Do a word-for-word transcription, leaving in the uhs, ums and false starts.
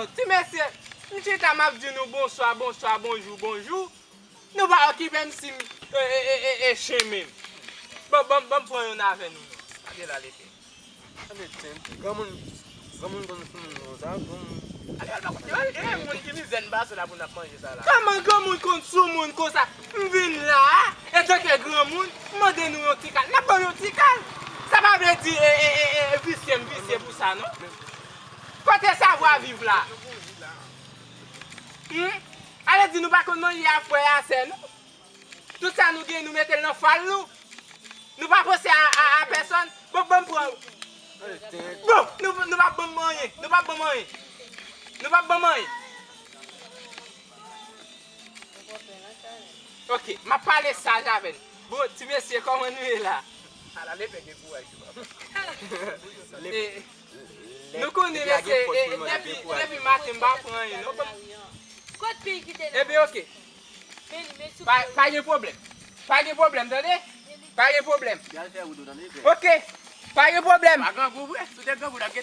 Ti mesye, m chita m ap di nou bonswa, bonswa, bonjou, bonjou. Nou pa okipe m si m e, e, e, e, e chen menm. Bon, bon, bon, pran youn avè nou non. Gade la lepe. Gade ten, granmoun, granmoun konn sou moun konsa, granmoun. Ale al pa kote yo, e moun ki mizè n pase la pou n ap manje sa la. Kòman granmoun konn sou moun konsa? M vin la a, etanke granmoun, m mande nou yon ti kal. N ap ban yon ti kal. Sa pa vle di e, e, e, e, visye m visye pou sa non. Kote savwa viv la? Hmm? Ale di nou pa konn manje a frè a sè nou. Tout sa nou gen nou mete l nan fal nou. Nou pa panse a, a, a pèsòn. Bon, ban m pran. Bon, nou, nou pa ban m anyen. Nou pa ban m anyen. Nou pa ban m anyen. Ok, m ap pale saj avè n. Bon, ti mesye, kòman nou ye la? Ala lepe gen kouraj tou. E, nou konnen mesye, e, depi, depi maten m pa pran anyen non. Kot peyi ki te la? Ebyen ok. Pa, pa gen pwoblèm. Pa gen pwoblèm, tande? Pa gen pwoblèm. Ok. Pa gen pwoblèm. Pa grangou vre. Si w te grangou, n ap